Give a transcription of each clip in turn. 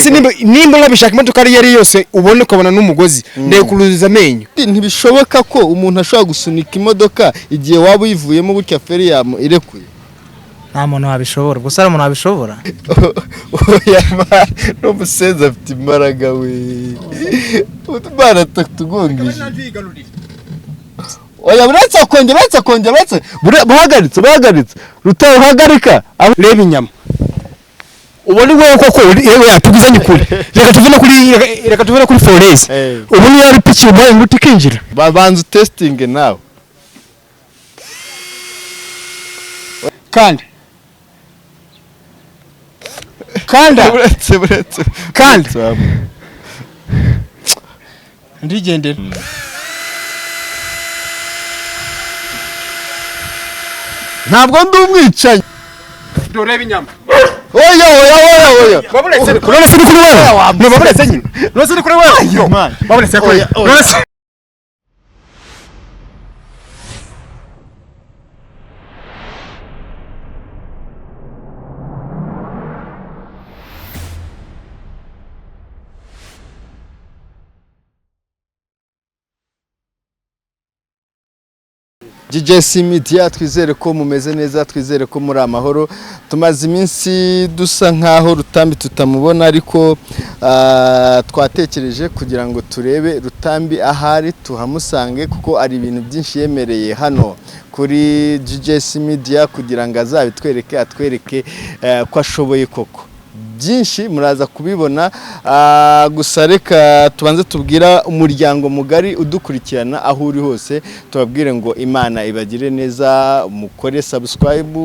Se nimba nabishaka imodoka ari yari yose ubone ukabona n'umugozi ndekuruza amenyo. Ntibishoboka ko umuntu ashobora gusunika imodoka igihe waba uyivuyemo gutya feri yamu irekuye. Nta muntu wabishobora, gusa hari umuntu wabishobora. Oya man, n'umusenzi afite imbaraga we. Imana tugungije. Oya buretse kongera buretse kongera buretse buhagaritse buhagaritse rutawuhagarika. Reba inyama. Ubone wewe koko yewe yatugizanye kure. Reka tuve no kuri reka tuve no kuri Forez. Ubu ni yari piki ubaye ngo tikinjira. Babanza testing nawe. Kandi kanda buretse buretse kandi ndigendera. Ntabwo ndi umwicanyi. Doreba inyama. Oya oya oya oya. Baburetse none se ni kuri wewe. No baburetse nyine. None se ni kuri wewe. Baburetse kuri. None se GJC Media twizere ko mumeze neza, twizere ko muri amahoro. Tumaze iminsi dusa nkaho Rutambi tutamubona, ariko twatekereje kugira ngo turebe Rutambi ahari tuhamusange, kuko ari ibintu byinshi yemereye hano kuri GJC Media kugira ngo azabitwereke, atwereke ko ashoboye koko. Byinshi muraza kubibona. Gusa reka tubanze tubwira umuryango mugari udukurikirana aho uri hose, tubabwire ngo Imana ibagire neza, mukore subscribe,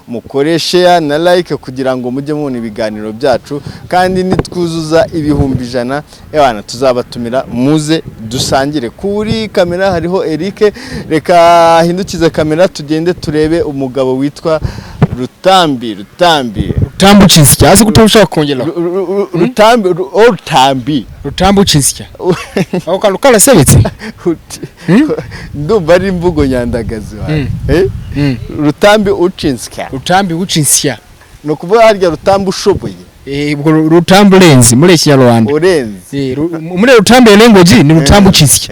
mukore share na like kugira ngo mujye mubona ibiganiro byacu, kandi nitwuzuza 100,000 ebana tuzabatumira muze dusangire. Kuri kamera hariho Eric, reka hindukize kamera tugende turebe umugabo witwa Rutambi. Rutambi Rutambuchinsya azi kutabishaka kongera Rutambi Rutambi Rutambuchinsya aho kantu karasebetse. Ndumva ari imvugo nyandagazi wawe. Rutambi uchinsya. Rutambi uchinsya no kuvuga harya Rutambi ushoboye. Ubwo Rutambi urenze muri Kinyarwanda. Urenze. Muri Rutambi language ni Rutambi uchinsya.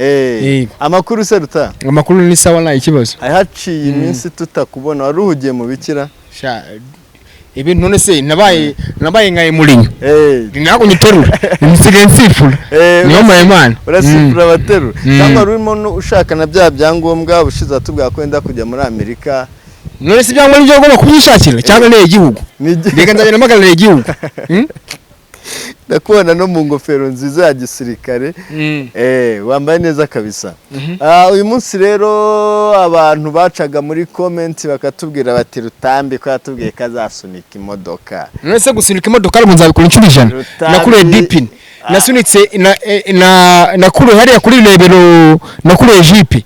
Amakuru se Ruta? Amakuru ni sawa nta ikibazo. Haciye iminsi tutakubona, wari uhugiye mu bikira? Sha ibintu none se nabaye nkaye murinyo. Ntabwo nyiterura. Nsigaye nsifura. Niyo mayimana. Urasifura abaterura. Cyangwa urimo ushaka na bya byangombwa ubushize atubwira ko wenda kujya muri Amerika. None se ibyangombwa nibyo ugomba kubyishakira cyangwa ni igihugu? Reka nzagenda mpagarariye igihugu. Ndakubona no mu ngofero nziza ya gisirikare. Wambaye neza kabisa. Uyu munsi rero abantu bacaga muri comment bakatubwira bati Rutambi ko yatubwiye kazasunika imodoka. None se gusunika imodoka ari nzabikora inshuro 100. Nakuriye dipin. Nasunitse na nakuriye hariya kuri Rebero, nakuriye jipe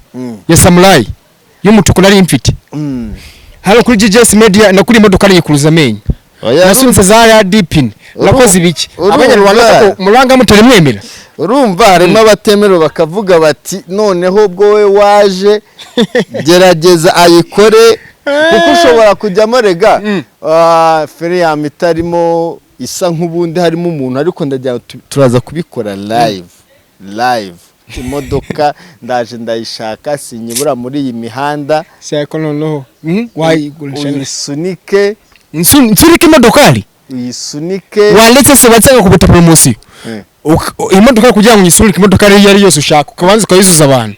ya Samurai y'umutuku nari mfite. Hano kuri GJS Media nakuriye imodoka niyikuruza amenyo. Nasunitse za ya dipin. Nakoze ibiki abanyarwanda ko muranga mutari mwemera. Urumva harimo abatemero bakavuga bati noneho ubwo we waje gerageza ayikore, kuko ushobora kujyamo rega feri ya mitarimo isa nk'ubundi harimo umuntu, ariko ndajya turaza kubikora live live. Imodoka ndaje ndayishaka sinyibura muri iyi mihanda. Seko noneho uyisunike nsunike imodokari uyisunike wandetse se batse kubuta promotion. Imodoka kugira ngo uyisunike imodoka ari yari yose ushaka ukabanza ukayuzuza abantu.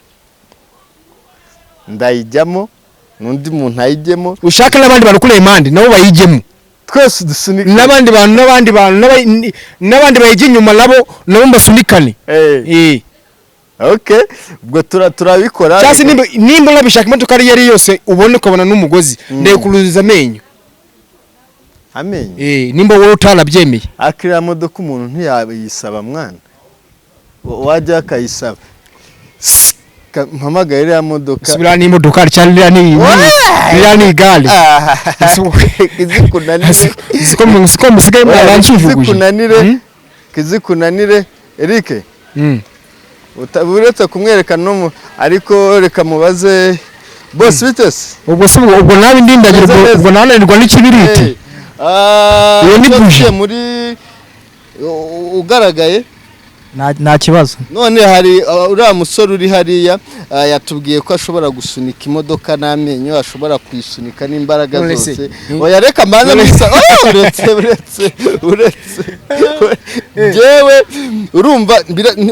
Ndayijyamo n'undi muntu ayijyemo, ushaka n'abandi bantu kure impande nabo bayijyemo, twese dusunike n'abandi bantu n'abandi bantu n'abandi bayijye inyuma nabo mbasunikane. Okay, ubwo turabikora. Cyase nimba nabishaka imodoka ari yari yose ubone ukabona n'umugozi ndekuruza amenyo. Amenyo. Nimba wowe utarabyemeye. Akira modoka umuntu ntiyayisaba mwana. Wajya akayisaba. Mpamagaye ya modoka. Subira ni imodoka cyane ni ni igare. Izikunanire. Ziko musigaye mwaranshuvuguje. Izikunanire. Kizikunanire Eric. Uretse kumwereka no ariko reka mubaze boss bitese. Ubwo se ubwo nabi ndindagira ubwo nananirwa n'ikibiriti. Iyo ni buje muri Ugaragaye Nta kibazo. None hari uriya musore uri hariya, yatubwiye ko ashobora gusunika imodoka n'amenyo, ashobora kuyisunika n'imbaraga None se, zose. Oya, reka mbanze musa. Oh, uretse uretse uretse jewe urumva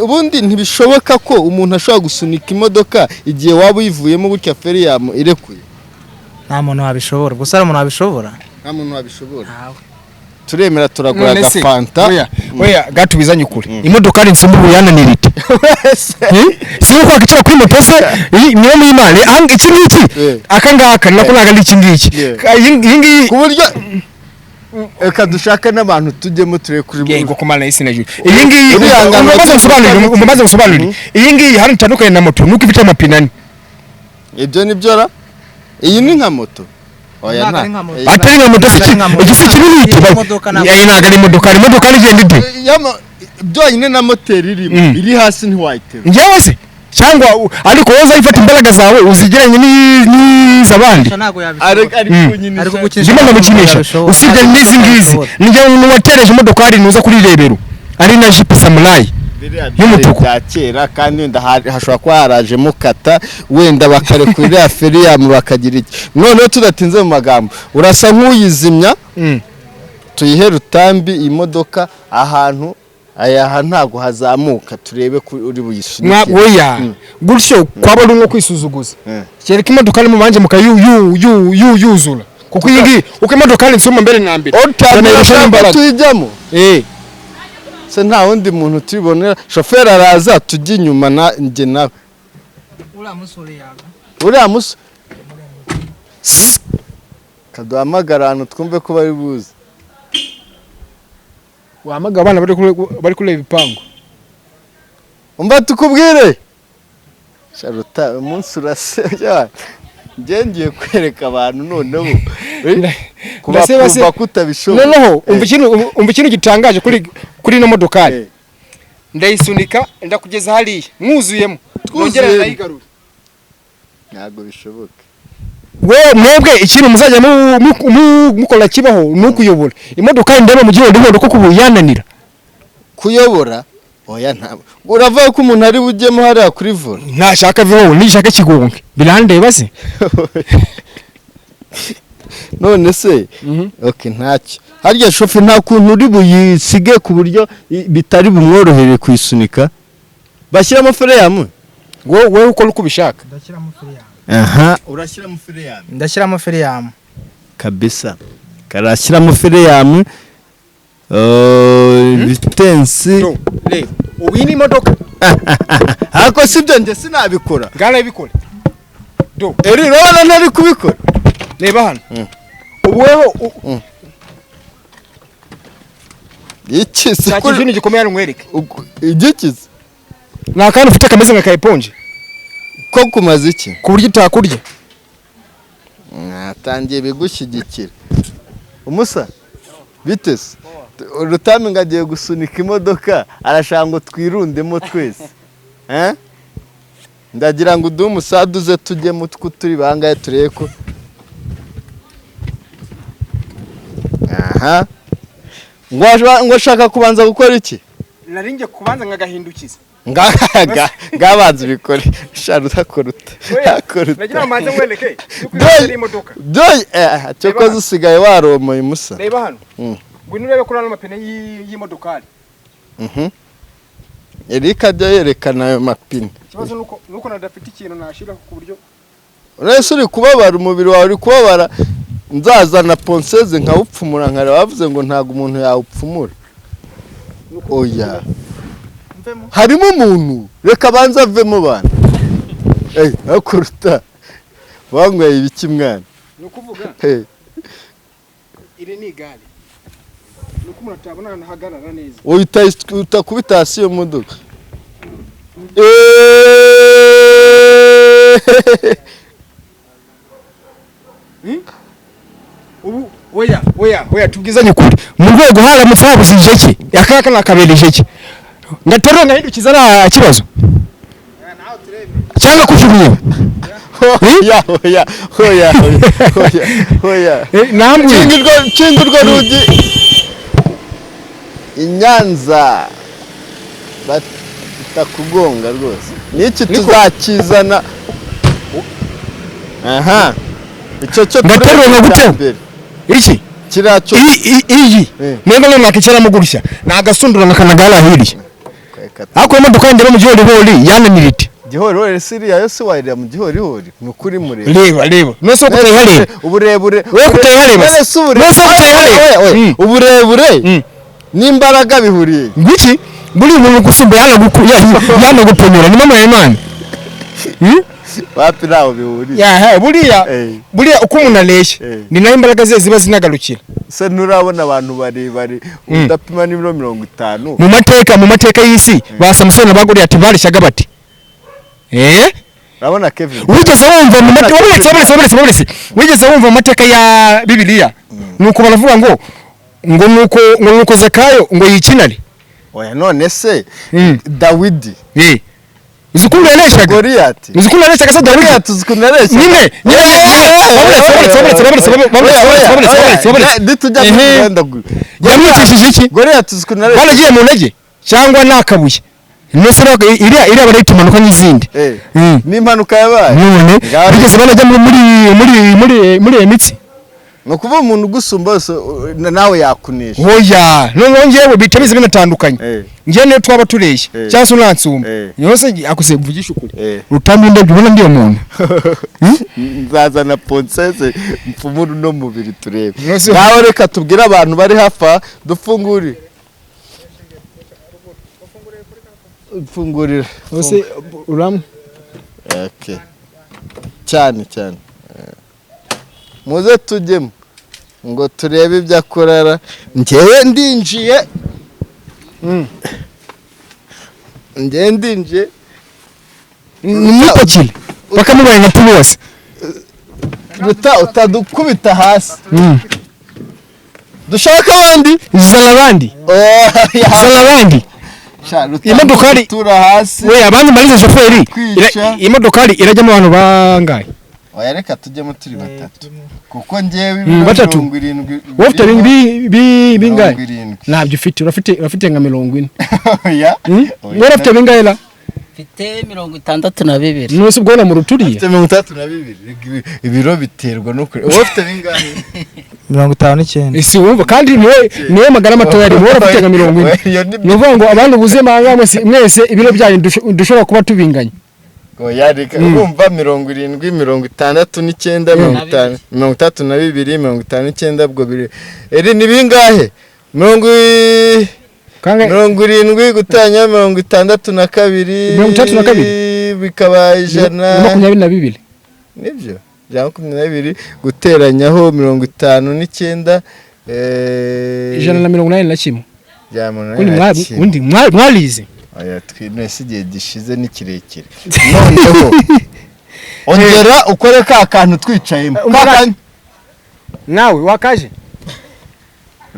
ubundi ntibishoboka ko umuntu ashobora gusunika imodoka igihe waba uyivuyemo gutya feri yamu irekuye. Nta muntu wabishobora. Gusa hari umuntu wabishobora. Nta muntu wabishobora. Ntawe. Turemera turagura None se, agafanta. Oya oya, gatubizanye ukuri, imodoka ari nsumba ubu yananira ite? Si uko wakwicara kuri moto se? Iyi niyo n'Imana. Iki ngiki, aka ngaka nako ntabwo ari iki ngiki. Iyi ngiyi Ku buryo reka dushake n'abantu tujyemo turebe kuri Yego, ku Mana y'isi n'ijuru, iyi ngiyi Urihangana. Umumaze gusobanurira, umumaze gusobanurira, iyi ngiyi hano itandukanye na moto nuko ifite amapine ane. Ibyo ni byo ra? Iyi ni nka moto? Oya. Ntabwo Nta ari nka moto. Iyi Atari nka moto se? Ntabwo ari nka moto. Igisi kinini. Iyi modoka ntabwo- Iyi ntabwo ari imodoka, ari imodoka igenda ite? Byonyine na moteri irimo, iri hasi ntiwayiterura. Njyewe se cyangwa ariko wowe uzayifata imbaraga zawe uzigeranye n'iz'abandi. Ntabwo Ari yabishobora. ari kunyinisha. Ari kugukinisha. Ndimo ndamukinisha. Yabishobora. Usibye n'izi ngizi, nijye watereje imodokari nuza kuri Rebero, ari na jipe Samurayi Biriya y'umutuku. bya kera, kandi wenda hashobora kuba harajemo kata, wenda bakarekura iriya feriyamu bakagira iki. Noneho tudatinze mu magambo, urasa nk'uyizimya, tuyihe Rutambi iyi modoka. Ahantu aya aha ntabwo hazamuka, turebe ko uri buyisunike. Oya, gutyo kwaba ari nko kwisuzuguza. Kereka imodoka ari mubanje mukayuzura, kuko iyi ngiyi uko imodoka ari nsumba mbere na mbere Utangira imbaraga. Tuyijyamo se? Nta wundi muntu tubibonera? Shoferi araza tujya inyuma na njye nawe. Uriya musore yaga. Uriya muso kaduhamagara ahantu twumve ko bari buze. Wahamagara abana bari kureba ibipangu. Umva tukubwire, Sharuta, umunsi urasebya. Njye ngiye kwereka abantu noneho kuba Ndaseba se- kuva kutabishoboye. Noneho umva ikintu gitangaje kuri ino modokari. Ndayisunika ndakugeza hariya mwuzuyemo, nongera Twuzuyemo. ndayigarura. Ntabwo bishoboka. We mwebwe ikintu muzajya mukora kibaho ni ukuyobora imodoka ndeba mu gihe ndimo kuko ubu yananira. Kuyobora? Oya, ntabwo. Uravuga ko umuntu ari bujyemo hariya kuri volant? Ntashaka veho, nishaka kigonge birandeba se? None se, okay, ntacyo. Harya shofe, nta kuntu uri buyisige ku buryo bitari bumworohere kuyisunika, bashyiramo frein? Wowe wowe ukora uko ubishaka. Ndashyiramo firiyamu. Aha, urashyiramo frein? Ndashyiramo firiyamu. Kabisa, karashyiramo frein, vitesse. Reba ubu iyi ni imodoka. Ariko sibyo, njye sinabikora. Ngana ibikore do. Eri, urabona ntari kubikora. Reba hano ubu weho Iki se? Nta kintu gikomeye hano nkwereke. Igikize. Ni akantu ufite kameze nka ka éponge. Ko kumaze iki? Ku buryo itakurya. Natangiye bigushyigikira. Umusa, bitese Rutambi ngo agiye gusunika imodoka, arashaka ngo twirundemo twese. Eh? Ndagira ngo uduhe umusada uze tujyemo two turi bangahe, turebe ko aha ngo ashaka kubanza gukora iki? Narinjye kubanza nkagahindukiza. Ngaga ngabanza ubikore shara, utakora utakora. Nagira ngo mbanze nkwereke yuko Dore- iyi ari imodoka. Dore cyokoze usigaye waromoye, umusa. Reba hano. Ngwino urebe kuri ano mapine y'imodokari. Eric ajya yerekana ayo mapine. Ikibazo nuko nadafite ikintu nashyiraho ku buryo Urese uri kubabara, umubiri wawe uri kubabara. Nzazana ponceuse nkawupfumura nkareba. Bavuze ngo ntabwo umuntu yawupfumura. Oya, harimo umuntu, reka abanze avemo bana. Akuruta wanyweye ibiki, mwana? Ni ukuvuga iri ni igare, ni uko umuntu atabona ahantu ahagarara neza. Uhita utakubita hasi iyo modoka. Ubu oya oya oya, tubwizanye ukuri, mu rwego haramutse habuze ijeke, akaka nakabera ijeke, ngaterura ngahindukiza, nta kibazo cyangwa kujugunya. Oya oya oya oya oya. Namwe Kinga urwo, kinga urwo rugi. I Nyanza batakugonga rwose. Niki tuzakizana. Aha. Icyo cyo Ngaterura nkagutema. Iki kiracyo iyi mwebwe none nakicaramo gutya nagasundura nkakanagara hirya. Ariko imodoka yanjye mu gihorihori yananira ite? Gihorihori siriya yo si wayirira mu gihorihori ni ukuri mureba. Reba reba. Nose ko utayihareba. Uburebure. Wewe kutayihareba. Nose kutayihareba. Uburebure. N'imbaraga bihuriye. Ngwiki buri muntu gusumba yanaguponyora ni mama y'Imana. Wapi naho bihuriye. Yaha buriya buriya uko umuntu areshya ni nayo imbaraga ze ziba zinagarukira. Se nturabona abantu barebare udapima n'ibiro 50. Mu mateka y'isi ba Samson na ba Goliath bareshyaga bati. Urabona Kevin. Wigeze wumva mu mateka wigeze wumva mu mateka ya Bibiliya nuko baravuga ngo nuko Zakayo ngo yikinare. Oya none se Dawidi uzikuntu yareshaga Goliath. Uzikuntu yareshaga se Dawidi. Uzikuntu yareshaga. Nyine yamwicishije iki? Goliath uzikuntu yareshaga. Baragiye mu ntege cyangwa nakabuye. Nose iriya barayitumanuka n'izindi. Ni impanuka yabaye. None bigeze banajya muri emitsi. No kuva umuntu gusumba wese nawe yakunesha. Oya none ngewe bita bize binatandukanye. Ngewe niyo twaba tureshya cyangwa se unansumba. Yose akuse mvugisha ukuri. Rutambi ndabyo ubona ndiyo muntu. Nzazana ponseze mfumuru no mubiri turebe. Nawe reka tubwire abantu bari hafa dufungure. Mfungurira. Ose uram. Okay. Cyane cyane. Muze tujyemo ngo turebe ibyo akorara. Njyewe ndinjiye. Njyewe ndinjiye. Nimupakire. Bakamubaye nka pulose. Ruta utadukubita hasi. Dushaka abandi? Zana abandi. Zana abandi. Imodokari tura hasi. We abandi marize shoferi. Imodokari irajyamo abantu bangaye? Oya reka tujyemo turi batatu. Kuko njyewe batatu. 70. Wowe ufite bingahe? Ntabyo ufite, urafite nka 40. Oya. Wowe ufite bingahe la? Mfite 62. Nose ubwo na mu ruturiye? Mfite 62. Ibiro biterwa no kure. Wowe ufite bingahe? 59. Ese wumva kandi niwe magara matoya ari wowe ufite nka 40. Nuvuga ngo abantu buze manga mwese ibiro byanyu dushobora kuba tubinganye. Oya reka urumva 70 69 50 32 59 ubwo biri. Eri ni bingahe? 70 gutanya 62 62 bikaba 122. Nibyo. 122 guteranyaho 59 181. Undi mwarize. Oya twinese igihe gishize ni kirekire. Noneho ongera ukore ka kantu twicayemo. Nawe wakaje?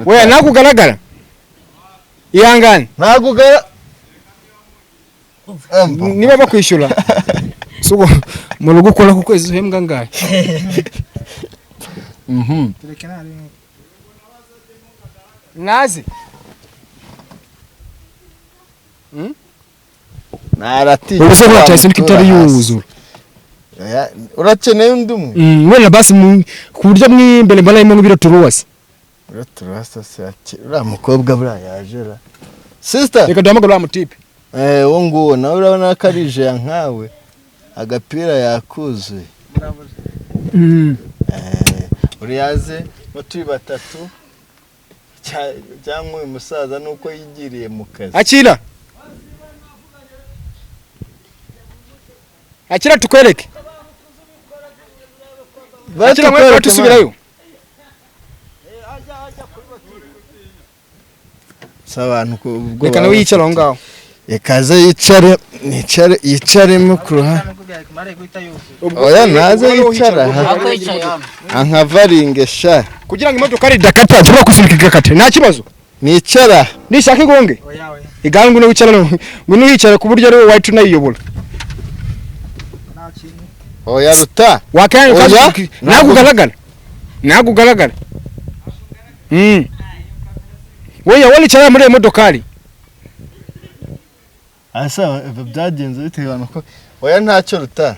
Oya nakugaragara. Ihangane. Nagugara niba bakwishyura. Sugo mu rugo ukora ku kwezi uhembwa ngahe? Nazi. Narati. Ubuse ko cyahise kitari yuzura. Urakeneye undi umwe? Wenda basi ku buryo mwimbere mbana imwe biro turuwase. Biro turuwase se ura mukobwa bura yajera. Sister. Reka duhamagare wa mutipe. Uwo nguwo nawe urabona ko arije ya nkawe. Agapira yakuzuye. Uriyaze mutuyi batatu cyangwa uyu musaza nuko yigiriye mu kazi. Akira. Akira tukwereke. Akira mwe tusubirayo. Sabantu ubwo reka nawe yicara aho ngaho. Ekaze yicare yicaremo ku ruhande. Oya naze yicara ankavaringe sha. Kugira ngo imodoka ari dakata nshobora kusunika igakata nta kibazo. Nicara nishaka igonge. Igare ngwino wicara ngwino wicara ku buryo ari wowe wahita unayiyobora. Oya ruta. Wakanga nakugaragara. Nakugaragara. Wowe waricara muri iyo modokari. Asa byagenze bitewe nuko oya ntacyo ruta.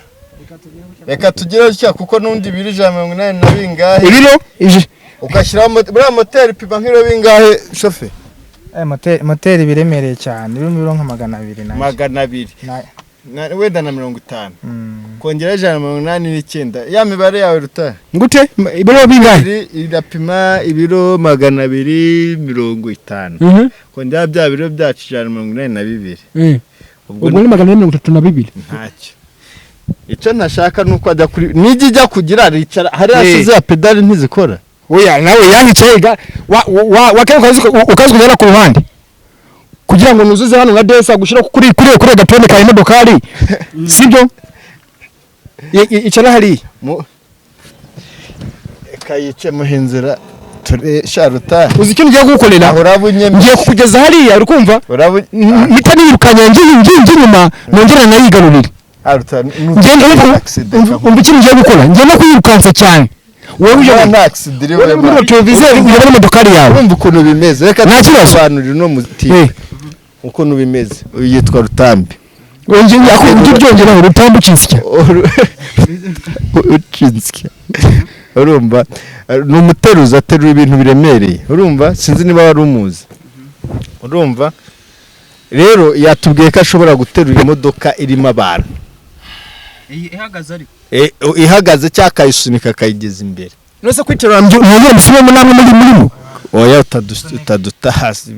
Reka tugire utya kuko nundi biri 180 na bingahe. Ibiro ugashyiraho buriya moteri pima nk'iro bingahe shofe? Moteri biremereye cyane, ibiro nka 200 na 200. Na wenda na 50. Kongera 189. Ya mibare yawe ruta. Ngute ibiro bingahe? Irapima ibiro 250. Kongera bya biro byacu 182. Ubwo ni 432. Ntacyo. Icyo ntashaka nuko ajya kuri nijye ijya kugira ricara hari asize ya pedali ntizikora. Oya nawe yanyicaye ga wa ukazugera ku ruhande. Kugira ngo nuzuze hano nka desa gushira kuri kuri gatone ka imodokari. Sibyo? Icara hari. Kayice muhinzira ture sharuta. Uzi ikintu ngiye gukorera? Ngiye kukugeza hariya uri kumva? Nita nirukanya ngiye inyuma nongera nayigarurira. Umva ikintu ngiye gukora, ngiye no kwirukansa cyane. Wowe uje nta accident iri muri televiziyo uri modokari yawe. Urumva ukuntu bimeze. Reka tusobanurire no muti. Ukuntu bimeze. Uyu yitwa Rutambi. Wongeye akubye byongera Rutambi ucinsya. Ucinsya. Urumva ni umuteruzi aterura ibintu biremereye. Urumva sinzi niba wari umuzi. Urumva rero yatubwiye ko ashobora guterura imodoka irimo abantu. Ihagaze ariko. Ihagaze cyangwa akayisunika akayigeza imbere. Nose kwiterura mwongere musubiremo namwe muri murimo. Oya utaduta hasi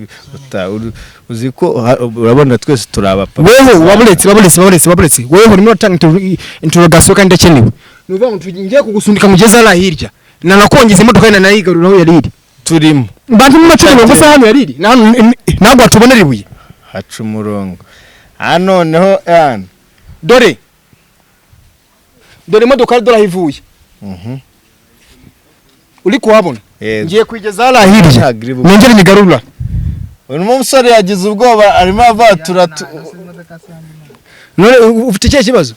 uzi ko urabona twese turabapa. Weho waburetse weho urimo uratanga interrogation kandi ndakenewe. Nuvuga ngo ngiye kugusunika mugeza hariya hirya. Na nakongeza imodoka na nayigarura aho yari iri. Turimo. Bantu mu macumi ngo se hano yari iri. Ntabwo atubonera ibuye. Haca umurongo. Hano noneho hano. Dore. Dore imodoka dore ahivuye. Uri kuhabona? Ngiye kwigeza hariya hirya. Nongere nyigarura. Uyu musore yagize ubwoba arimo avatura. None ufite ikihe kibazo?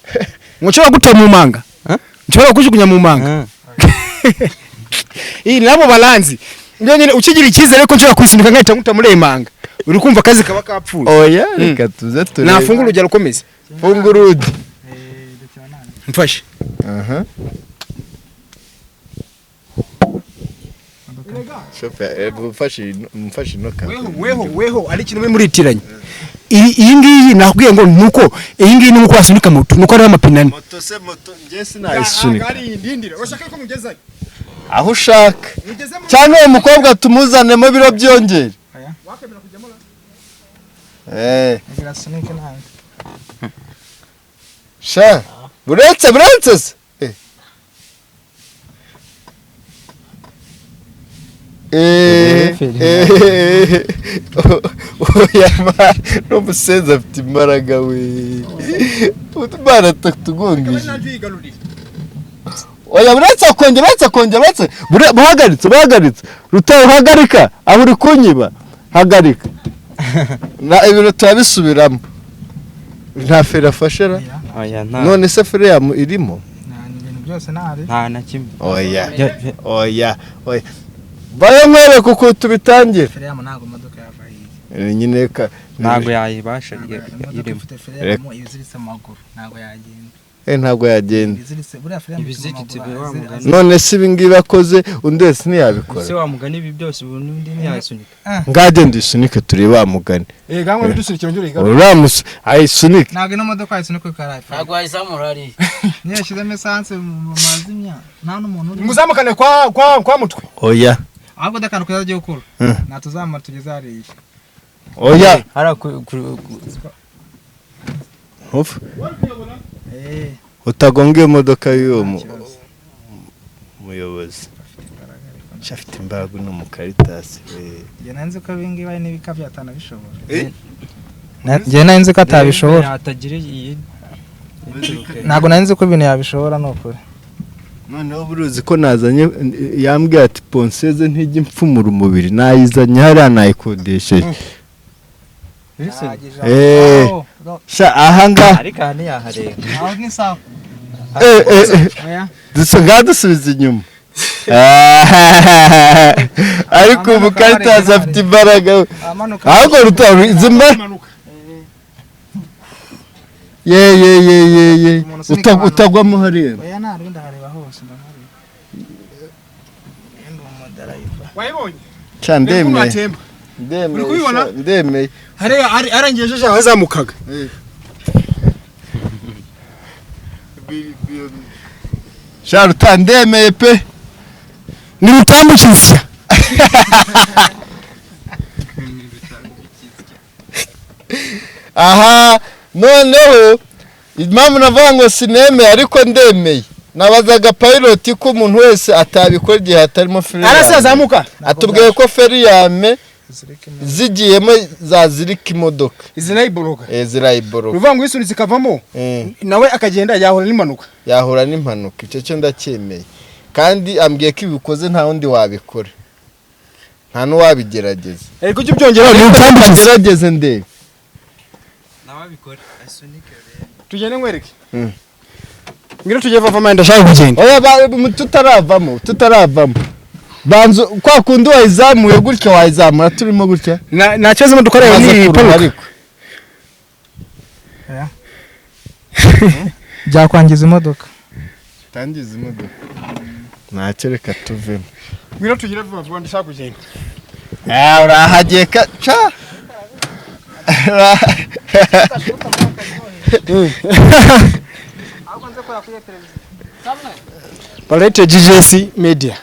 Ngo nshobora guta mu manga? Nshobora kujugunya mu manga? Iyi nabo balanzi. Ndio nyine ukigira icyizere ko nshobora kwisunika nkahita nguta muri manga. Uri kumva akazi kaba kapfuye. Oya reka tuze turebe. Nafungura urugero rukomeze. Fungura urugi. Mfashe. Mfashe inoka. Weho ari ikintu muritiranye. Iyi ngiyi nakubwiye ngo nuko iyi ngiyi nuko wasunika moto nuko ari amapine ane. Moto se moto ngiye sinayisunika. Ari indindira. Urashaka ko mugezayo? Aho ushaka. Cyangwa uwo mukobwa tumuzanemo biro byongere. Wakemera kujyamo la? Ngira nawe. Sha, buretse se. Oya n'umusenzi afite imbaraga we. Utubara tutugongije. Oya buretse akongera buretse. Buhagaritse. Rutahagarika aho uri kunyiba. Hagarika. Na ibiro turabisubiramo. Nta feri afashera? Oya nta. None se feri ya irimo? Nta ibintu byose ntari. Nta na kimwe. Oya. Oya. Bayo mwere kuko tubitangira. Feri ya ntago modoka yava hirya. Nyine ka ntago yayibasha irimo. Feri ya iziritse amaguru ntago yagenda. Ntago yagenda. Iziritse buriya feri ibiziritse wa mugani. None se ibi ngibi akoze undi wese ntiyabikora. Se wa mugani ibi byose ubundi ntiyasunika. Ngagenda isunike turebe wa mugani. Gamwe bidusunikira ngire igaro. Uramus ayisunike. Ntago ino modoka ayisunike karaye. Ntago ayizamura ari. Niyo yashizemo essence mu mazimya nta n'umuntu uri. Muzamukane kwa mutwe. Oya. Ahubwo dakanu kuza giye gukura. Natuzamura tugeze hariya. Oya. Hara Hof. Utagonga iyo modoka y'uwo muyobozi. Afite imbaraga no mu Caritas. Njye nanze ko ibingi bari n'ibikabya atanabishobora. Njye nanze ko atabishobora. Atagira iyi. Ntago nanze ko ibintu yabishobora nukuri. Noneho buruzi ko nazanye yambwiye ati ponseze ntijya impfumura umubiri nayizanye hariya nayikodesheje. Sha ahanga ariko aha ntiyaharenga. Aho ni sawa. Dusubiza inyuma. Ariko ubu Caritas afite imbaraga. Amanuka. Ahubwo Rutaru izi mbaraga, ye ye ye ye ye. Umuntu usunika abantu. Utagwamo hariya. Oya, nta rundi, ndahareba hose, ndahareba. Ndi umudarayiva. Wayibonye? Ca ndemeye. Atemba. Ndemeye. Uri kubibona? Sha, ndemeye. Hariya arengeje aho azamukaga. Sha Ruta, ndemeye pe. Ni rutambukizya. Aha noneho impamvu navuga ngo sinemeye ariko ndemeye, nabazaga pilot ko umuntu wese atabikora igihe hatarimo feri. Arasi azamuka. Atubwiye ko feri yame Zirika imodoka. zigiyemo zazirika imodoka. Izi nayiboroka. Zirayiboroka. Uruvuga ngo isunitse ikavamo, nawe akagenda yahura n'impanuka. Yahura n'impanuka, icyo cyo ndacyemeye. Kandi ambwiye ko ibikoze nta wundi wabikora, nta n'uwabigerageza. Ariko ujye ubyongeraho ni rutambukizya. Gerageze ndebe. Nawe abikore asunike rero. Tugende nkwereke. Ngwino tujye vava manda, ndashaka kugenda. Oya, tutaravamo banzu kwa kundi wayizamuye gutya, wayizamura turimo gutya. Nta kibazo, imodoka yawe Maze ni kuruha ipanuka. Ariko Byakwangiza imodoka. tangiza imodoka, ntacyo, reka tuvemo. Ngwino tugire vuba vuba, ndashaka kugenda. Ah, urahagiye ka ca. Barete GGS Media.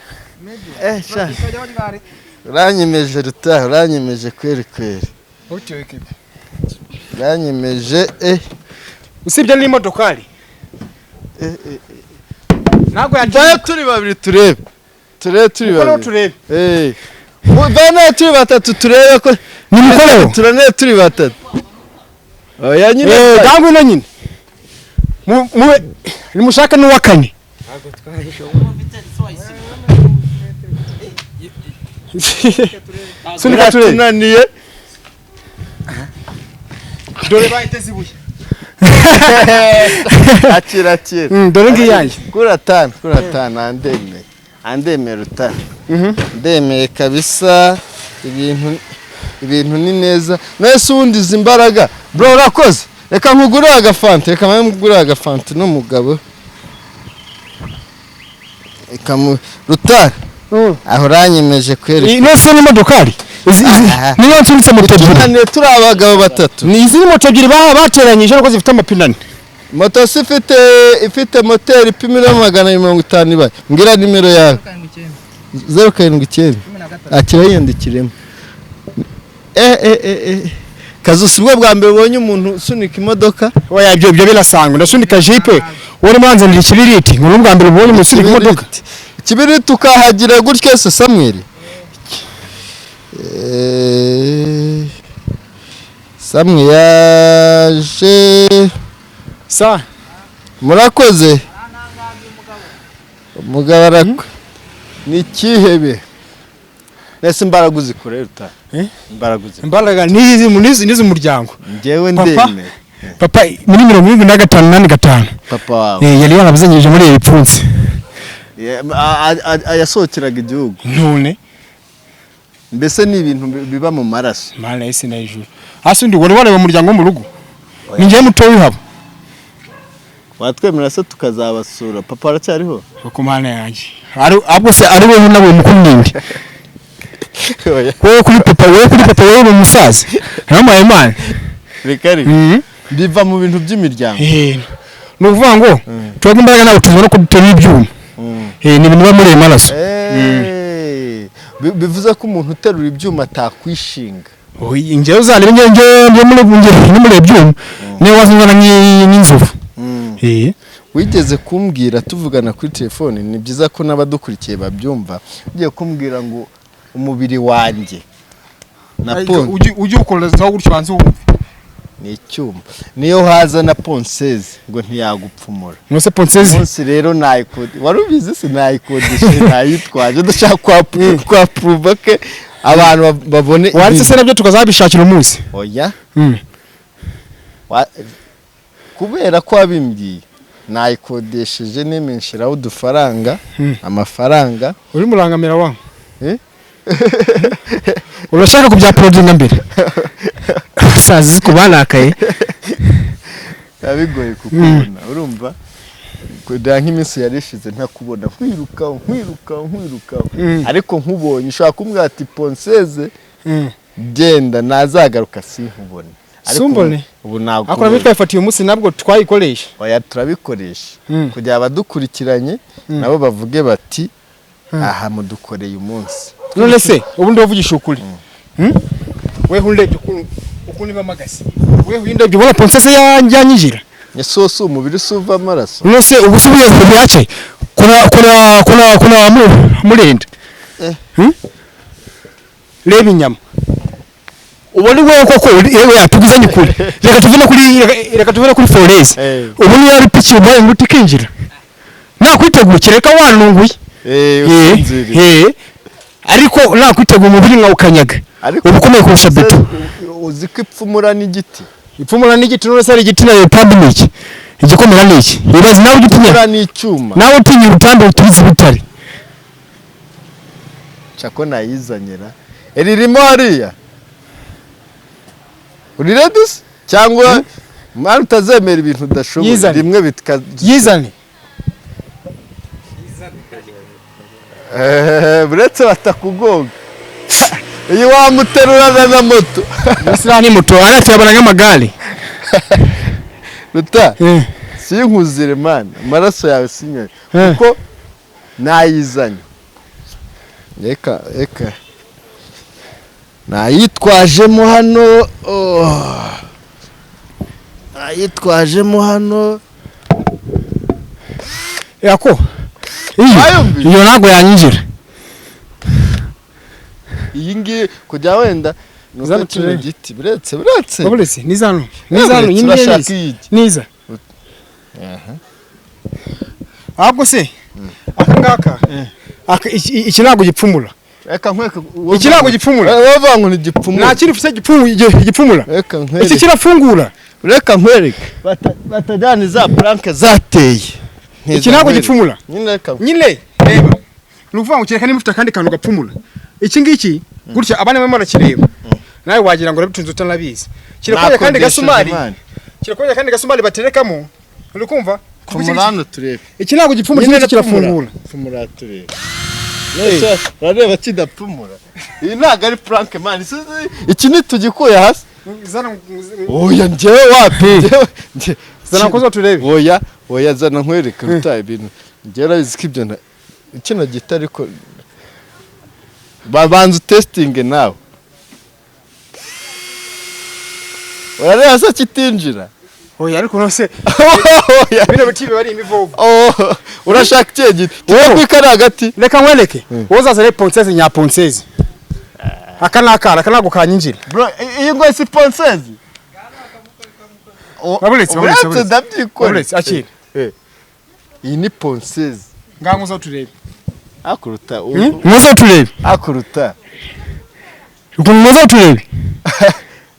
Sha, uranyemeje Ruta, uranyemeje kweri kweri, uranyemeje. Usibye n'imodokari. Ntabwo yagiye. Vayo turi babiri turebe, turebe turi Kuko babiri. turebe. Vana turi batatu turebe ko Nimukoreho. Turane turi batatu. Oya nyine. Gangwe ino nyine. Mube nimushaka n'uwa kane. Ntabwo twabishobora. Sunika turebe. Biratunaniye. Dore bahiteze ibuye. Akira, akira. Dore ngiyi yanjye. Kuri atanu, kuri atanu, andemeye, andemeye Ruta, ndemeye kabisa. Ibintu ni neza. Nese ubundi izi mbaraga, bro, urakoze. Reka nkugurire agafanta, reka mpame nkugurire agafanta n'umugabo. Reka mu Rutare aho uranyemeje kweri. Nese n'imodokari. Izi Aha. niyo nsunitse moto ebyiri. Tunaniye turi abagabo batatu. Ni izi moto ebyiri bateranyije nuko zifite amapine ane. Moto se ifite moteri ipima ibiro 250 ibaye? Mbwira nimero yawe. 079 akira yiyandikiremo. Kazu, si bwo bwa mbere ubonye umuntu usunika imodoka? Oya, ibyo birasangwa, ndasunika jipe, wowe urimo uranzanira ikibiriti ngo ni ubwa mbere ubonye umuntu usunika imodoka. Ikibiriti ukahagira gutya se Samweli? Samweli yaje. Sa. Murakoze. Umugabo arakwe ni ikihebe. Nese imbaraga uzikore, Ruta? Eh? Imbaraga uzikore. Imbaraga nizi nizi muryango. Njyewe Papa. ndemeye. Papa muri 75 85. Papa wawe? Yari yarabuzenyije muri ibi bipfunsi. Yasohokeraga igihugu. None. Mbese ni ibintu biba mu maraso. Mana y'isi na ijuru, hasi undi wari wareba umuryango wo mu rugo, ni njyewe muto wihaba. Watwemera se tukazabasura? Papa aracyariho? Kuko Mana yanjye, ahubwo se ari wowe nawe mukuru ninde? Oya. Wowe kuri papa wowe uri umusaza ntamuhaye Imana. Reka reka, biva mu bintu by'imiryango. Ni ukuvuga ngo twebwe imbaraga ntabwo tuzibona ko duterura ibyuma. Ni ibintu biba muri ayo maraso. Bivuze ko umuntu uterura ibyuma atakwishinga. Oyi, njyewe uzarebe njye muri ibyuma niyo wazingana nk'inzovu. Wigeze kumbwira tuvugana kuri telefone, ni byiza ko n'abadukurikiye babyumva, ugiye kumbwira ngo umubiri wanjye na ponde Ujye ukorezaho gutyo banze wumve. Ni icyuma, niyo haza na ponceuse ngo ntiyagupfumura. Nose ponceuse. Munsi rero nayikode, wari ubizi se? Nayikodeshe, nayitwaje, dushaka kwa puruva ke abantu babone. Wanditse se nabyo tukazabishakira umunsi. Oya. Kubera ko wabimbwiye Nayikodesheje niminshiraho udufaranga, amafaranga. Uri murangamira wa? Urashaka kubya uploadinga mbere? Sazi ko barakaye. Biba bigoye kukubona, urumva, kugira nk'iminsi yari ishize ntakubona, nkwiruka, nkwiruka, nkwiruka, ariko nkubonye ushobora kumbwira ati ponceuse, genda, nazagaruka sinkubone. Ariko Sumbone? ubu ntabwo. Ariko nabyo twayifatiye umunsi, nabwo twayikoresha. Oya, turabikoresha kugira abadukurikiranye nabo bavuge bati aha mudukoreye umunsi. None se ubu ndavugisha ukuri? Weho undebye ukuntu iba amagasi, weho undebye ubona ponceuse yanyinjira? Ese wose umubiri si uva amaraso? None se ubu usubiye ku byace kuna murinda? Eh. Reba inyama ubona wewe koko. Yewe, yatugizanye ukuri, reka tuve no kuri foreze. Ubu niyo ari piki ubaye ngo utikinjira nakwitegukira, reka wanunguye. Usinziriye. Ariko nakwitegura umubiri nkawe ukanyaga. Ariko uba ukomeye kurusha beto. Uzi ko ipfumura n'igiti? Ipfumura n'igiti? None se ari igiti nayo rutambi ni iki? Igikomera ni iki? Ibaze nawe ujya utinya. Ipfumura n'icyuma. Nawe utinya urutambi ruturitse butare. Cako nayizanyira ririmo hariya. Uri ready se? Cyangwa mwana utazemera ibintu udashoboye? Yizane. Rimwe bitka. Yizane. Uretse batakugonga, iyi wamuterurana na moto. Mbese ni moto aratuyabona nk'amagare. Ruta, sinkuzire man, amaraso yawe sinyoye kuko nayizanye. Reka, reka, nayitwajemo hano. Oh. Nayitwajemo hano. Yako iyo. Wayumvise? Iyo ntabwo yanyinjira. Iyi ngiyi kujya wenda nuko Zano kino turebe. giti, buretse, buretse. Buretse niza hano, niza hano. Buretse, Nyine urashaka niza. iyi? Niza. Ahubwo se aka ngaka iki ntabwo gipfumura. Reka nkweke. Iki ntabwo gipfumura. Bavuga ngo ntigipfumura. Nta kintu ufite gipfumura. Reka Iki nkwereke. kirafungura. Reka nkwereke, batajyana za prank zateye. Iki ntabwo gipfumura. Nyine reka. Nyine reba, ni ukuvuga ngo kereka niba ufite akandi kantu gapfumura. Iki ngiki gutya abana barimo barakireba, nawe wagira ngo urabitunze utanabizi. Kirakwereka akandi gasumari, kirakwereka akandi gasumari baterekamo, uri kumva? Pfumura hano turebe. Iki ntabwo gipfumura, iki ngiki kirafungura. Pfumura turebe. Nese urareba kidapfumura? Iyi ntabwo ari prank man. Iki ntitugikuye hasi. Zana. Oya, njyewe wapi, Zana kozo turebe. Oya, oya, zana nkwereke. Ruta, ibintu njyewe urabizi ko ibyo kino giti, ariko babanza utesitinge nawe. Urareba se kitinjira? Oya, ariko nose Oya. bino biti biba ari imivovo. Oh, urashaka ikihe giti? Tujye kari hagati. Reka nkwereke, wowe uzaza ari ponceuse nya ponceuse. Aka ni akara, aka ntabwo kanyinjira. Bro, iyi ngo si ponceuse. Uretse, uretse, Uretse uretse. ndabyikora. Uretse, akira. Iyi ni ponceuse. Ngaho muzo turebe. Akuruta. Muzo turebe. Akuruta. Ukuntu muzo turebe.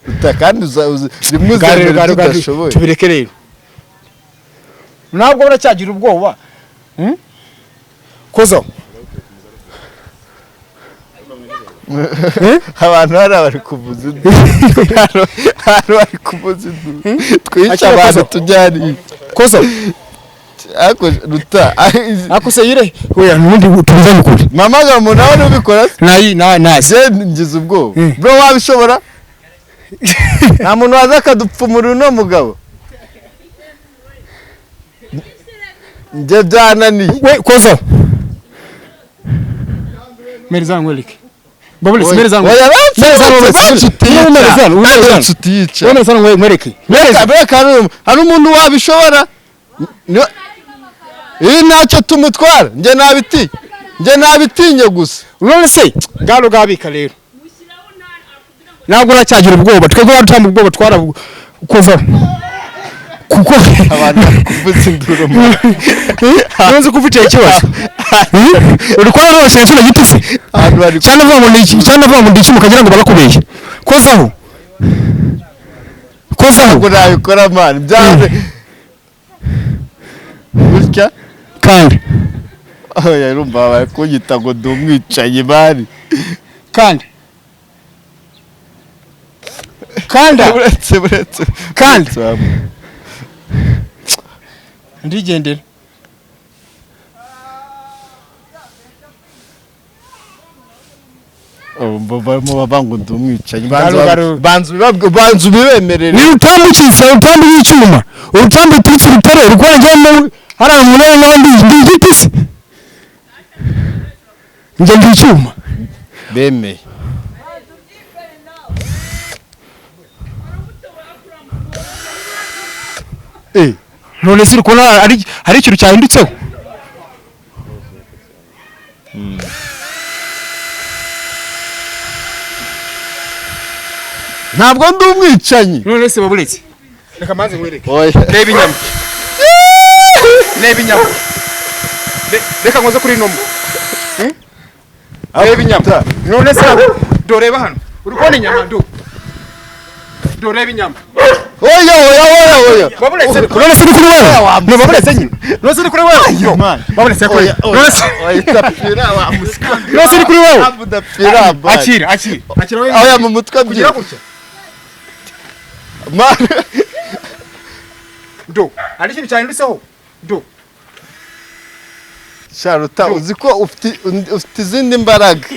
Ruta, kandi rimwe Gare uzemera gare ibyo gare. udashoboye. Tubireke rero, ntabwo buracyagira ubwoba. Kozo. Abantu hariya bari kuvuza induru. Hano bari kuvuza induru, twice. Akira. Abantu Kozo. tujya hariya. Kozo. Ariko Ruta, Ako se yire, oya, nubundi tubizanye ukuri. Mama gamo nawe ntubikora se? Nayi na nasi. Njye ngize ubwoba. Bro, wabishobora? Nta muntu waza akadupfumura uno mugabo? Njye byananiye. We kozo, mereza nkwereke. Babulesi, mereza nkwereke. Oya, Mereza bansi. nkwereke. Mereza, mereza. Utiyica. Mereza nkwereke, mereza. Reka, hari umuntu wabishobora? Iyi ntacyo tumutwara. Njye nabitinya, njye nabitinye gusa. None se ngalo gabika rero, ntabwo uracyagira ubwoba. Twebwe barutamba ubwoba twarabukoza kuko Abantu bari kuvuza induru. Nzi ko ufite ikibazo, uri kubona rwose kino giti se? Abantu bari Cyane avuga ngo ni iki, cyane avuga ngo ndi iki, mukagira ngo barakubeshya. Kozaho, kozaho. Ntabwo nabikora man, byanze. Gutya. Kandi oya, urumva babaye kunyita ngo ndi umwicanyi bari. Kandi kanda. Uretse, uretse. Kandi. Uretse. Ndigendera. Barimo bava ngo ndi umwicanyi. Garu, garu. Banza ubibemerere. Ni urutambi ukisa urutambi rw'icyuma, urutambi ruturutse urutare rwanjyamo hariya mu ntara n'abandi. Ndi igiti se? Njye ndi icyuma. Bemeye. None se uri kubona hari ikintu cyahindutseho? Ntabwo ndi umwicanyi. None se baburetse, reka maze nkwereke. Oya. Reba inyama, reba inyama. Reka nkoze kuri ino mbwa. Reba inyama. None se do, reba hano, uri kubona inyama? Do, do, reba inyama. Oya, oya, oya, oya. Baburetse, none se ni kuri wewe? No, baburetse nyine. None se ni kuri wewe? Yo, baburetse kuri Oya, oya. none se Oya, udapfira wa muswa. None se ni kuri wewe? Udapfira bari. Akira, akira, akira wewe. Oya, mu mutwe. Kugira byira gutya. Man. Do, hari ikintu cyahindutseho? Do. Sharuta, uzi ko ufite izindi mbaraga?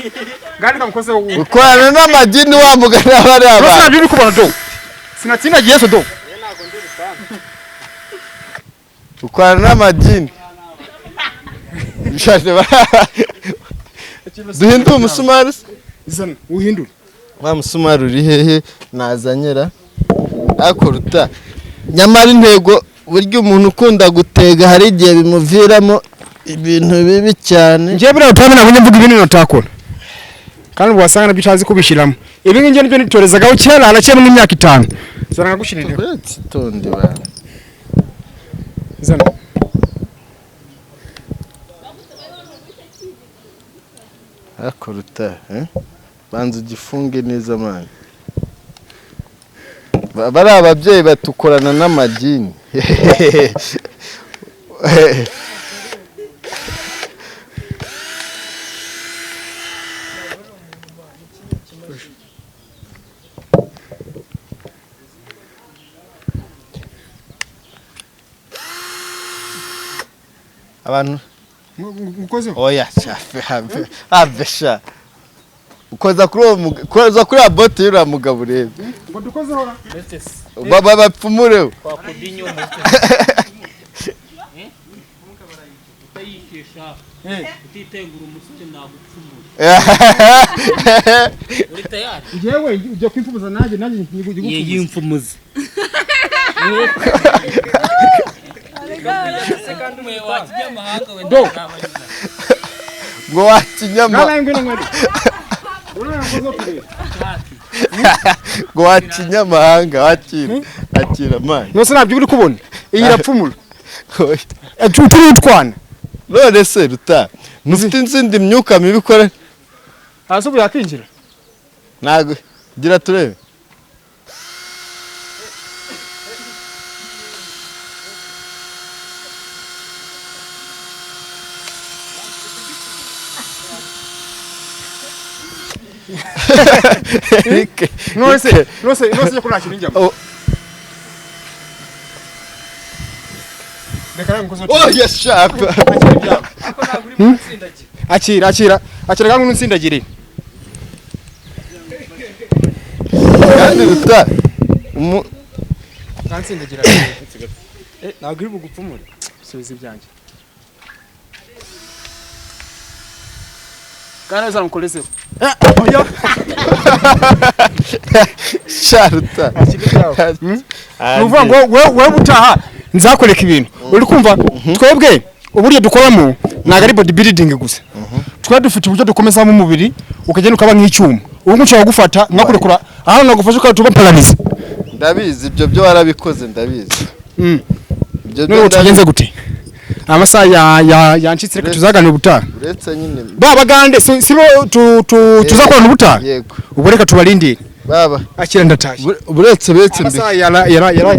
Ngani kamukozeho wowe. Ukorana n'amagini wa mugani bariya None se bantu. nabyo uri kubona? Do, sinatsindagiye so do. Ukorana n'amagini. Duhindure umusumari se? Zana uhindure. Wa musumari uri hehe nazanyera? Ariko Ruta, nyamara intego, burya umuntu ukunda gutega hari igihe bimuviramo ibintu bibi cyane. Njyewe buriya utabona, ntabwo njya mvuga ibintu natakora, kandi ubu wasanga nabyo utazi kubishyiramo. Ibi ngibi nibyo nitorezagaho kera, harakeyemo nk'imyaka 5. Zana nkagushyirira. Uretse itonde ba. Zana. Ariko Ruta, eh? Banza ugifunge neza mani. Bariya ababyeyi batukorana n'amagini. Abantu Mukozeho. Oya, shafe, have have sha. Ukoza kuri uwo koza kuri ya bote y'uriya mugabo urebe. Ngo dukozeho ra? Baba bapfumureho. Twakuda inyuma utayishisha, utitengura umusore, nagupfumura. Uri tayari? Njyewe ujya kwimfumuza, nanjye Ye yimfumuze wa kinyamahanga we. Do. Ngo wakinyama. Ngana ngwino ngwino. Urabona nkozeho turebe. Ngo wakinyamahanga, wakira, akira mani. None se ntabyo uri kubona? Iyi irapfumura. Oya. Turi utwana. None se Ruta, ntufite izindi myuka mibi ikora? Hasi ubu yakinjira. Ntabwo gira turebe. Eric, None se ko nta kintu njyamo? Oh. Reka nawe nkozeho turebe. Oya shaka. Akira, akira, akira kandi unsindagire. Kandi Ruta, Nkansindagira. Ntabwo uri bugupfumure. Subiza ibyanjye. Kandi uzamukorezeho. Oya. Sha Ruta. Ni ukuvuga ngo wewe utaha nzakwereka ibintu uri kumva. Twebwe uburyo dukoramo ntabwo ari bodybuilding gusa, twari dufite uburyo dukomezamo umubiri ukagenda ukaba nk'icyuma. Ubu ngubu nshobora kugufata nkakurekura ahantu nagufashe ukaba tuba paralyze. Ndabizi, ibyo byo warabikoze, ndabizi. Ibyo None byo ubu tugenze gute? Amasaha ya yancitse, reka tuzaganira ubutaha. Uretse nyine. Ba bagande si bo tuzakorana ubutaha? Yego. Ubwo reka tubarindire. Baba. Akira, ndatashye. Buretse, buretse mbi. Amasaha yara yara yara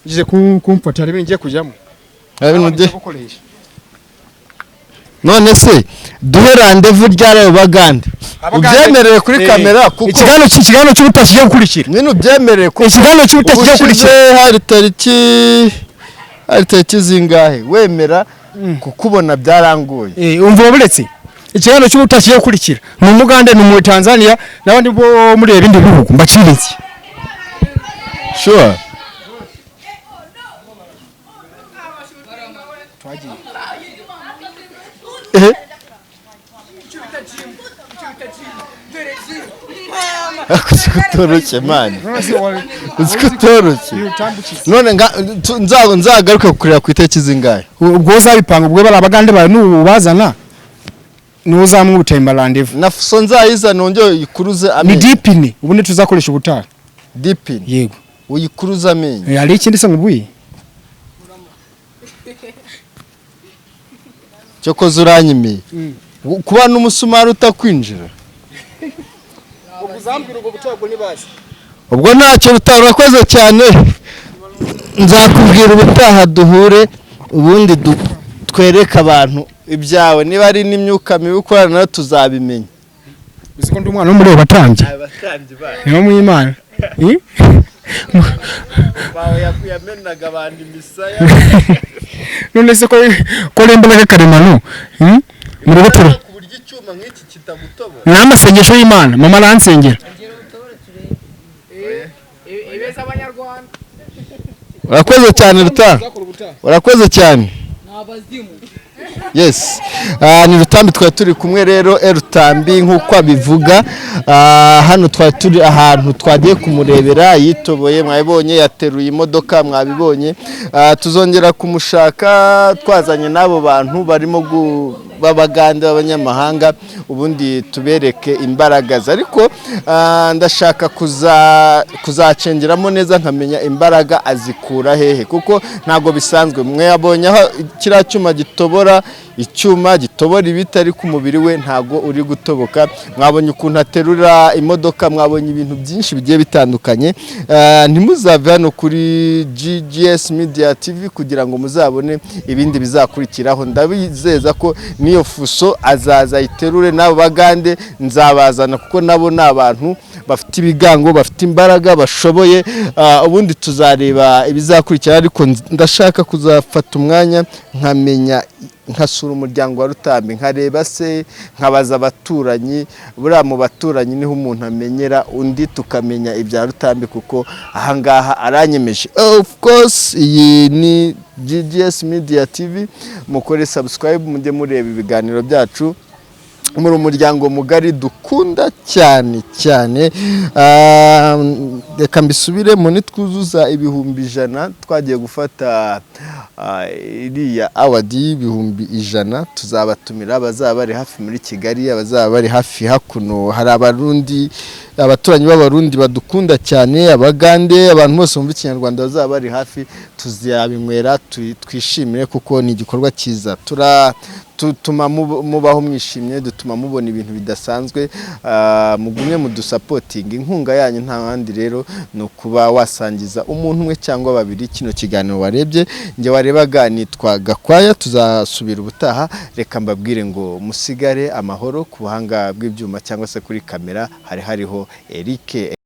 ngiye kumfata, hari ibintu ngiye kujyamo. Ibintu. None se duhe rendez-vous ryarayo Bagande, ubyemerere kuri kamera, kuko Ikiganiro cy'ubutaha kigiye gukurikira. Nyine ubyemerere kuko Ikiganiro cy'ubutaha kigiye ubushize gukurikira. hari tariki zingahe wemera kukubona byarangoye. Umva, buretse ikiganiro cy'ubutaha kigiye gukurikira, ni Umugande, ni mu Tanzania n'abandi bo muri ibindi bihugu mbaciriritse. Sure. Uzi ko utoroshye man, uzi ko utoroshye. None nzagaruke kukureba ku itariki zingahe? Ubwo uzabipanga, ubwo bari Abagande bawe nubazana niwo uzamwutemba rendez-vous. Na fuso nzayizana, wongere uyikuruze Ni amenyo. dipine ubundi tuzakoresha ubutaha. Dipine? Yego. Uyikuruze amenyo. Hari ikindi se ngubuye? Cyokoze uranyimiye kuba n'umusumari utakwinjira. Ubwo ntacyo urakoze cyane, nzakubwira ubutaha duhure, ubundi twereke abantu ibyawe, niba ari n'imyuka mibi ukorana nayo tuzabimenya. Uzi ko ndi umwana wo muri batambyi, niwo mu Imana. Eh? Yamenaga abantu imisaya. None se ko ari imbaraga karemano? Mu rugo turi ku buryo icyuma nk'iki kitagutobora. Ni amasengesho y'Imana, mama aransengera. Urakoze cyane Ruta, urakoze cyane. Yes, ni Rutambi twari turi kumwe rero, Rutambi nk'uko abivuga. Hano twari turi ahantu twagiye kumurebera, yitoboye mwabibonye, yateruye imodoka mwabibonye. Tuzongera kumushaka twazanye n'abo bantu barimo b'Abagande b'abanyamahanga, ubundi tubereke imbaraga ze. Ariko ndashaka kuzacengeramo neza nkamenya imbaraga azikura hehe, kuko ntabwo bisanzwe. Mwe yabonye aho kiriya cyuma gitobora, icyuma gitobora ibiti, ariko umubiri we ntabwo uri gutoboka. Mwabonye ukuntu aterura imodoka, mwabonye ibintu byinshi bigiye bitandukanye. Ntimuzave hano kuri GGS Media TV kugira ngo muzabone ibindi bizakurikiraho. Ndabizeza ko n'iyo fuso azaza ayiterure, n'abo Bagande nzabazana, kuko nabo ni abantu bafite ibigango, bafite imbaraga, bashoboye. Ubundi tuzareba ibizakurikira, ariko ndashaka kuzafata umwanya nkamenya, nkasura umuryango wa Rutambi, nkareba se, nkabaza abaturanyi. Buriya mu baturanyi niho umuntu amenyera undi, tukamenya ibya Rutambi, kuko ahangaha aranyemeje. Of course, iyi ni GGS Media TV, mukore subscribe, mujye mureba ibiganiro byacu muri umuryango mugari dukunda cyane cyane. Reka mbisubiremo, nitwuzuza 100,000 twagiye gufata iriya award y'100,000, tuzabatumira abazaba bari hafi muri Kigali, abazaba bari hafi hakuno. Hari Abarundi, abaturanyi b'Abarundi badukunda cyane, Abagande, abantu bose bumva Ikinyarwanda bazaba bari hafi, tuzabinywera twishimire, kuko ni igikorwa cyiza. Tutuma mubaho mwishimye, dutuma mubona ibintu bidasanzwe. Mugumye mudusapotinga, inkunga yanyu nta handi rero ni ukuba wasangiza umuntu umwe cyangwa babiri kino kiganiro warebye. Njye warebaga nitwa Gakwaya, tuzasubira ubutaha. Reka mbabwire ngo musigare amahoro. Ku buhanga bw'ibyuma cyangwa se kuri kamera hari hariho Eric.